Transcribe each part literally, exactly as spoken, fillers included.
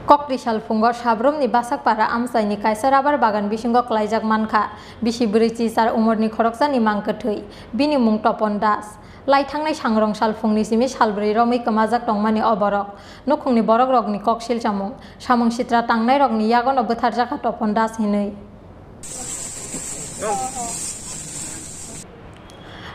Koktwi salphungo Sabrumni Basakpara amchaini kaisa rabar bagan bisingo klaijak mankha bisi bwrwi chichar umorni khoroksani mangkwthwi, bini mung Topon Das. Laithangnai sangrong salphungni simi salbrwi romwi kwmajak tongmani o borok. Nukhungni borokrokni kok silchamung, samung sitra tangnairokni yagono bwtharjakha Topon Das hinwi.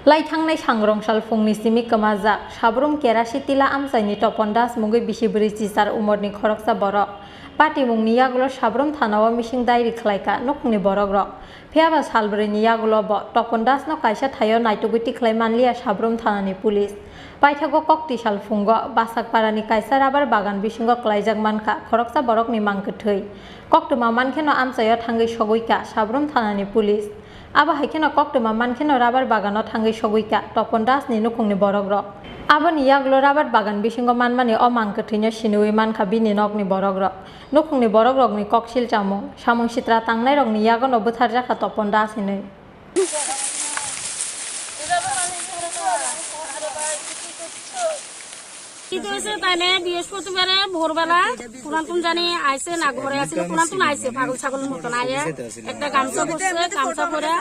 Laithangnai sangrong salphungni simi kwmajak Sabrum Kerasi Tila amchaini Topon Das mungwi bisi bwrwi chichar umorni khoroksa borok. Patimungni yagulo Sabrum thanao mising dairi khlaikha nukhungni borokrok. Phiyaba salbrwini yagulo bo Topon Dasno kaisa thaio naitugwi tikhlai manliya Sabrum thanani police. Paithago koktwi salphungo Basakparani kaisa rabar bagan bisingo klaijak mankha khoroksa borokni mangkwthwi. Koktwma mankheno amchaio thangwi sogwikha Sabrum thanani police. Abo hai kheno koktwma mankheno rabar bagano thangwi sogwikha Topon Dasni nukhungni borokrok. Aboni yagulo rabar bagan bisingo manmani o mangkwthwino siniwi mankha bini nokni borokrok. Nukhungni borokrokni kok silchamung, samung sitra tangnairokni yagono bwtharjakha Topon Das hinwi. কি হয়েছে তাই না? বৃহস্পতিবারে ভোরবেলা কোনান্তন জানি আইছে না, ঘরে আছিল, কোনান্তন আইছে, পাগল ছাগলের মতন আইয়া একটা গামছা পরছে, গামছা পরে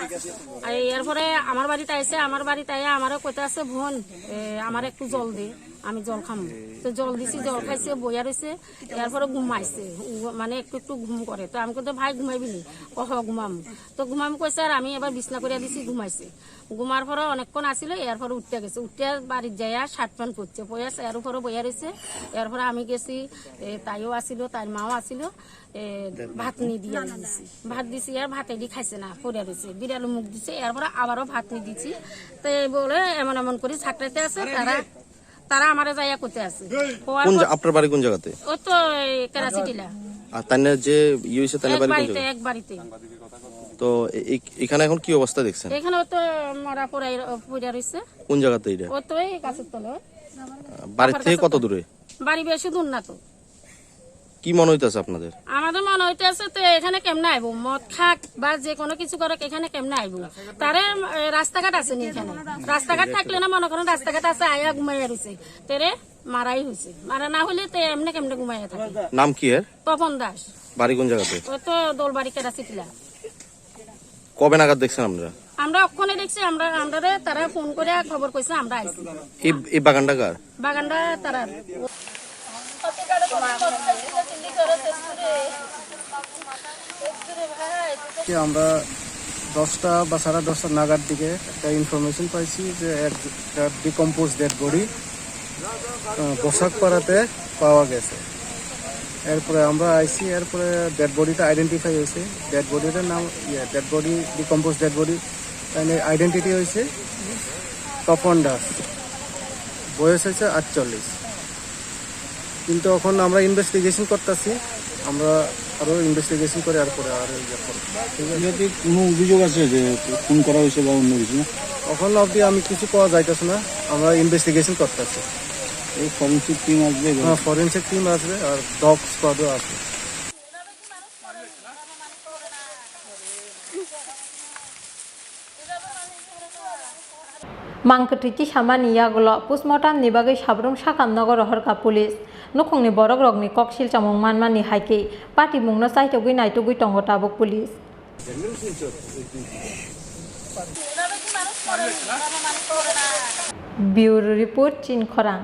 এই এরপরে আমার বাড়িতে আইছে। আমার বাড়িতে আইয়া আমারে কইতে আছে, "বোন, এ, আমার একটু জল দে, আমি জল খামু।" তো জল দিছি, জল খাইছে, বইয়া রইছে। এরপরে ঘুমাইছে, উ-, মানে একটু একটু ঘুম করে। তো আমি কইতে, "ভাই, ঘুমাইবি নি?" "ও হ, ঘুমামু।" তো ঘুমামু কইছে, আর আমি এবার বিছনা করে দিছি, ঘুমাইছে। ঘুমার পরে অনেকক্ষণ আসিল, এরপরে উঠতে গেছে। উঠতে বাড়ির যাইয়া শার্ট প্যান্ট পরছে, পরে চেয়ার উপরে বইয়া রয়েছে। এরপরে আমি গেছি, এ, তাইও আসিল, তার মাও আসিল, এ, ভাত নি দিয়ে আমি দিছি। ভাত দিছি, আর ভাত এদি খাইছে না, পড়ে রয়েছে। বিড়ালে মুখ দিছে, এরপরে আবারও ভাত নি দিছি। তো এই বলে এমন এমন করে ঝাঁকড়াইতে আছে, তারা, তারা আমারে যাইয়া করতে আছে। কোন জা-, আপনার বাড়ি কোন জায়গাতে? ও তো এই কেরাসি টিলা। আর তাই না যে ইয়ে হয়েছে, তাই না এক বাড়ি কোন বাড়িতে, জায়গায়? এক বাড়িতে। তো এ-, এ-, এখানে এখন কি অবস্থা দেখছেন? এখানে ও তো মরা পড়ে, পড়ে রয়েছে। কোন জায়গাতে এটা? ও তো এই গাছের তলে। আহ, বাড়ির থেকে কত দূরে? বাড়ি বেশি দূর না তো। কি মনে হইতেছে আপনাদের? আমাদের মনে হইতেছে তো এখানে কেমনে আইবো? মদ খাক বা যে কোনো কিছু করুক, এখানে কেমনে আইবো? তারে, এ, রাস্তাঘাট আছে নি এখানে? রাস্তাঘাট থাকলে না, মনে করেন রাস্তাঘাট আছে, আয়া ঘুমাইয়া রইছে। তেরে মারাই হইছে। মারা না হইলে তো এমনি কেমনে ঘুমাইয়া থাকে? নাম কি এর? তপন দাস। বাড়ি কোন জায়গাতে? ও তো দোলবাড়ি কেরাসিটিলা। কবে নাগাদ দেখছেন আপনারা? আমরা ওখানে দেখছি, আমরা, আমরারে তারা ফোন করে খবর কইছে, আমরা আইছি। এই, এই বাগানটা কার? বাগানটা তারার। কি আমরা দশটা বা সাড়ে দশটা নাগাদ দিকে একটা ইনফরমেশন পাইছি যে একটা ডিকম্পোজ ডেড বডি, আহ, বসাকপাড়াতে পাওয়া গেছে। এরপরে আমরা আইছি, এরপরে ডেড বডিটা আইডেন্টিফাই হয়েছে। ডেড বডিটার নাম, ইয়ে, dead body, decompose dead body, তাই আইডেন্টিটি হয়েছে তপন দাস, বয়স হয়েছে আটচল্লিশ। কিন্তু এখন আমরা ইনভেস্টিগেশন করতেছি, আমরা আরো ইনভেস্টিগেশন করে আর পরে আর ইয়ে করবো, ঠিক আছে? এটাতে কোনো অভিযোগ আছে যে খুন করা হয়েছে বা অন্য কিছু? এখন অবধি আমি কিছু পাওয়া যাইতেছে না, আমরা ইনভেস্টিগেশন করতেছি। এই ফরেন্সিক টিম আসবে এবার? হ্যাঁ, ফরেন্সিক টিম আসবে আর ডগ স্কোয়াডও আসবে। Mangkwthwi tisamani yagulo postmortem ni bagwi Sabrum sakam nogo rohorkha police. Nukhungni borokrokni kok silchamung manmani hai khe patimungno chaitogwi naitugwi tongo tabuk police. Bureau report, Chinkhorang.